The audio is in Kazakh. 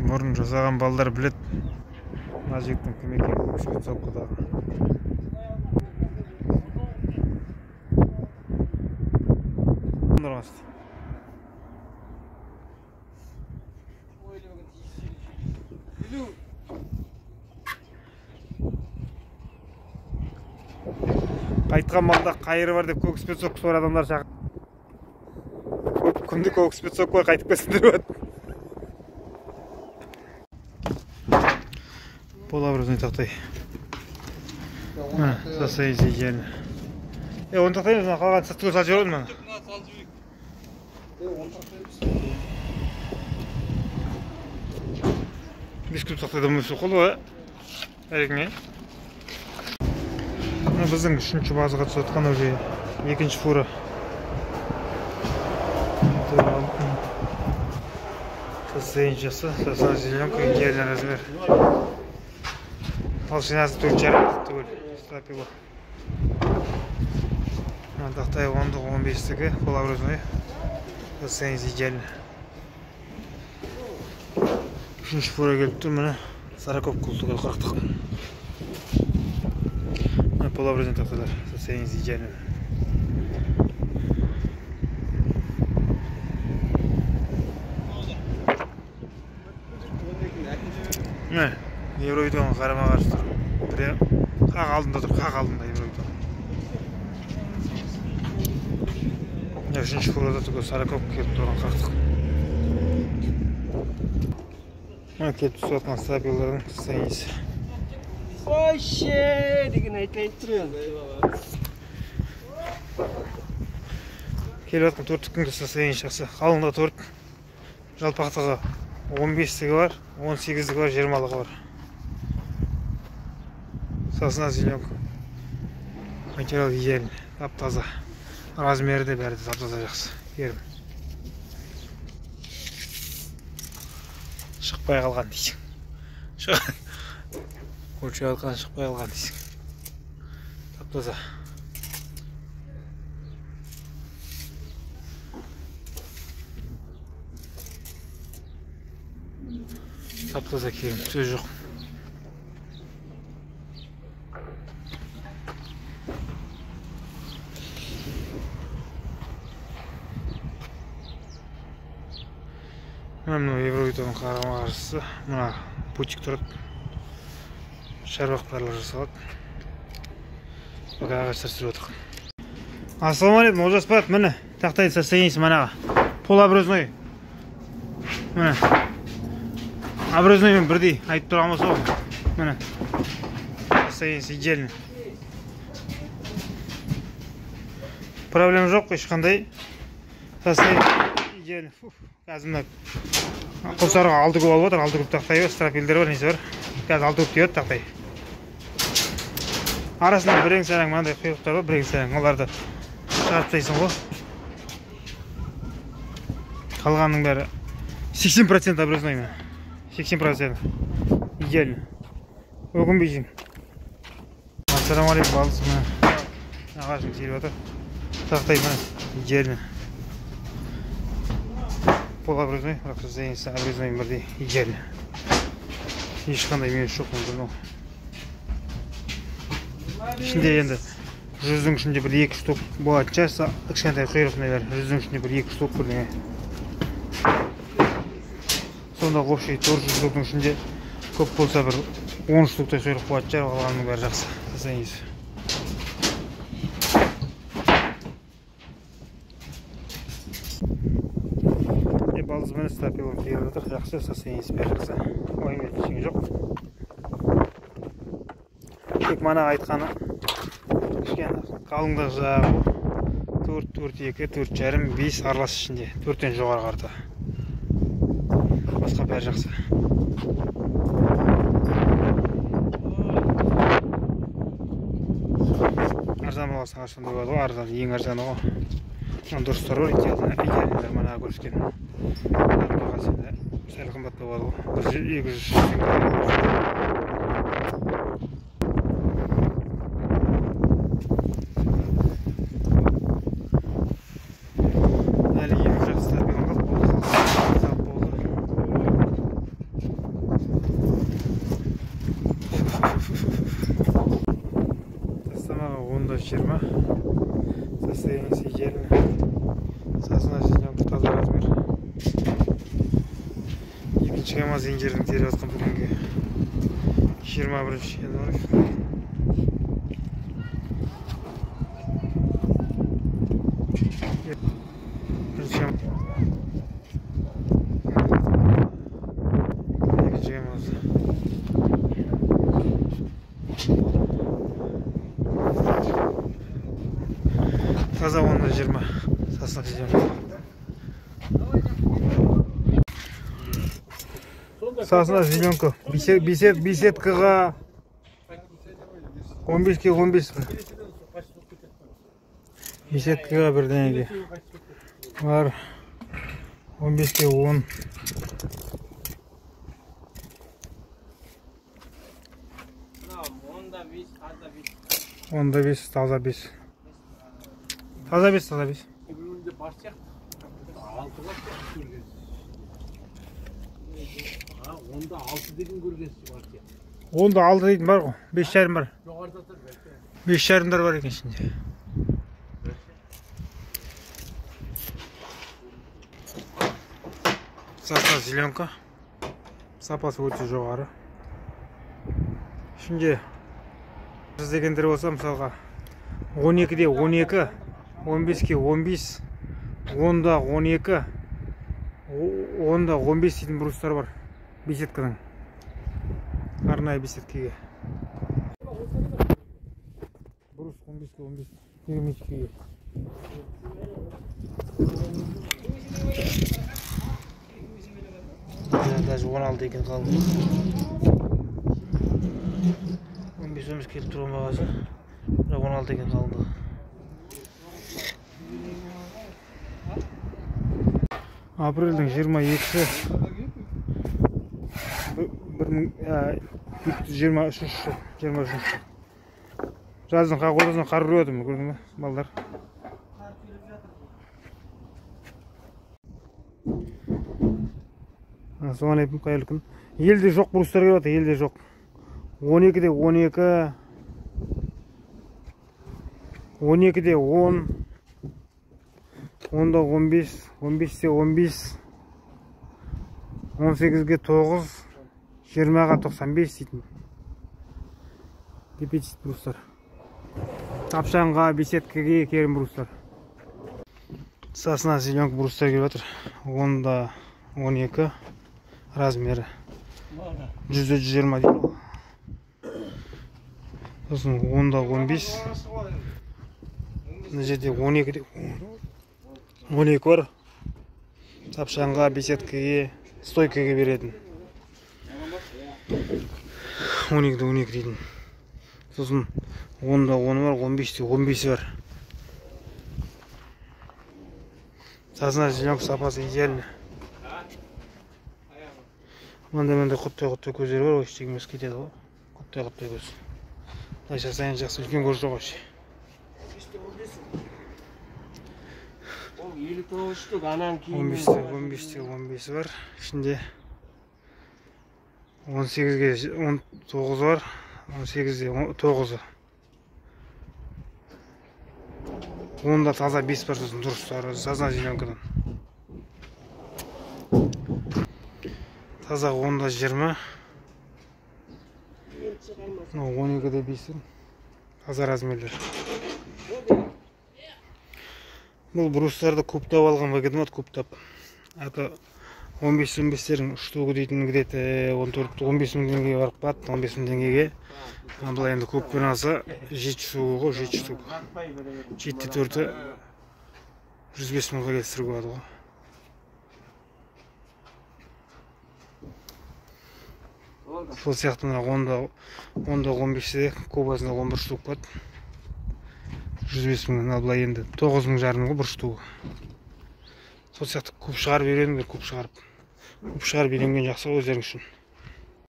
Мұрын жасаған балдар білет. Мына жігіттің кім екенін көк спецовкадағы. Қайтқан малда қайыры бар деп көк спецовкасы бар адамдар шақыр. Көп күнді көк спецовка қайтып келсін деп жатыр. Полуобразный тақтай. Міне, состояние идеально. Он тақтай емес, мына қалған сыртқы салып жібердім мына. 5 куб тақтайдан өсіп қалды ғой, әрекеңе. Мына біздің үшінші базаға түсіп жатқан уже екінші фура. Состояние жақсы, сосна зеленка, идеальный размер. Толщинасы 4,5 түгел, стропила. Мына тақтай 10-дық, 15-тікі, полуобразный. Состояние идеальный. Үшінші фура келіп тұр, міне сороковка түгел 40-тық. Мына полуобразный тақтайлар, состояние идеальный. Міне Евровидеоның қарама-қарсы тұр. Прям қақ алдында тұр, қақ алдында Евровидео. Міне үшінші фурада түгел сороковка келіп тұрған 40-тық. Мына келіп түсіп жатқан стропилдардың состояниесі. Вообще деген айтайын тұр енді. Келіп жатқан төрттіктің де состояниесі жақсы. Қалыңдығы 4, жалпақтығы 15-тігі бар, 18-дігі бар, 20-лығы бар. Сосна зеленка. Материал идеальный, тап-таза. Размері де бәрі де тап-таза жақсы. Керім. Шықпай қалған дейсің. Өлшеп алған шықпай қалған дейсің. Тап-таза. Тап-таза керім, сөз жоқ. Мына Евровидеоның қарама-қарсысы, мына путик тұрады. Шарбақ барлығы жасалады. Пока ағаштар түсіріп отырық. Ассалаумағалейкум, Олжас брат, міне тақтай состояниесі манаға. Полуобразной. Міне. Образныймен бірдей айтып тұрған болса ғой. Міне. Состояниесі идеальный. Проблема жоқ ешқандай. Состояние идеальный. Қазір мына Құлсарыға 6 куб алып отыр, 6 куб тақтай бар, стропилдер бар, несі бар. Қазір 6 куб тиеді тақтай. Арасында бірең сараң мынандай құйрықтар бар, бірең сараң. Оларды шығарып тастайсың ғой. Қалғанның бәрі 80% обрезной. 80% идеально. Өкінбейсің. Ассалаумағалейкум, балдыз, міне ағашың теріп жатыр. Тақтай міне идеально. Полуобрезной, бірақ состояниесі обрезной бірдей идеально. Ешқандай минус жоқ мүмкін ол. Ішінде енді жүздің ішінде бір 2 штук болатын шығар, кішкентай құйрық нелер, жүздің ішінде бір 2 штук бірдеңе. Сонда общий 400 штуктың ішінде көп болса бір 10 штуктай құйрық болатын шығар, қалғанының бәрі жақсы состояниесі. Балдыз міне стропилын теріп жатыр, жақсы состояниесі бәрі жақсы. Оймен ештеңе жоқ. Тек мана айтқаны кішкене қалыңдық жағы 4, 4, 2, 4,5, 5 аралас ішінде, 4-тен жоғары қарата. Басқа бәрі жақсы. Арзан болса ағаштан болады ғой, арзан, ең арзаны ғой. Мына дұрыстар бар, идеальныйлар мана көрсеткен. Бағасы енді сәл қымбат болады ғой. Бір 200 теңге. Әлі 2 жақсы стропилін қалды, болды, қалды, болды. Бірінші КамАЗ инжирдің теріп жатқан бүгінгі 21 январь. Екінші КамАЗ. Таза 10-20 сосна зеленка. Сосна зеленка. Беседкаға 15-ке 15. Беседкаға бірдеңеге. Бар 15-ке 10. Онда 5, таза 5. Таза 5, таза 5. Онда 6 деген көргенсіз бар сияқты. Онда 6 дейтін бар ғой. 5,5 бар. Жоғарыда тұр. 5,5-дар бар екен ішінде. Сосна зеленка. Сапасы өте жоғары. Ішінде іздегендер болса, мысалға 12-де 12, 15-ке 15, 10-да 12, 10-да 15 дейтін брустар бар. Беседканың. Арнайы беседкеге. Брус 15-ке 15, 22-ге. Даже 16 екен қалды. 15-15 келіп тұрған бағасы. Бірақ 16 екен қалды. Апрельдің 22-сі 2023 жыл, 23 жыл. Жаздың қақ ортасынан қар үріп жатыр, көрдің бе, балдар? Ассалаумағалейкум, қайырлы күн. Елде жоқ брустар келіп жатыр, елде жоқ. 12-де 12, 12-де 10, 10-да 15, 15-те 15, 18-ге 9, 20-ға 95 дейтін. Дефицит брустар. Тапшанға, беседкеге керім брустар. Сосна зеленка брустар келіп жатыр. 10-да 12 размері. 100-120 дейді. Сосын 10-да 15. Мына жерде 12-де 12 бар. Тапшанға, беседкеге, стойкаға беретін. 12-де 12 дейтін. Сосын 10-да 10 бар, 15-те 15 бар. Сосна зеленка сапасы идеально. Мындай құттай-құттай көздер бар, ештеңе емес кетеді ғой. Құттай-құттай көз. Былай жасайын жақсы, үлкен көз жоқ вообще. Ол 59 штук, анан кейін 15-те 15 бар. Ішінде 18-ге 19 бар. 18-де 9-ы. Онда таза 5 бар, сосын дұрыстары сосна зеленкадан. Таза 10-да 20. 12-де 5. Таза размерлер. Бұл брустарды кубтап алған выгодно, кубтап. Аты 15-15-тердің штугы дейтін где-то 14-15 мың теңгеге барып қалады, 15 мың теңгеге. Бұл енді көппен алса 7 штугы ғой, 7 штук. 7-4-і 105 мыңға келістіруге болады ғой. Сол сияқты мына 10-да 15-те кобасында 11 штук болады. 105 мың, ал былай енді 9 мың жарым ғой бір штугы. Сол сияқты көп шығарып үйреніңдер, көп шығарып. Көп шығарып үйренген жақсы ғой өздерің үшін.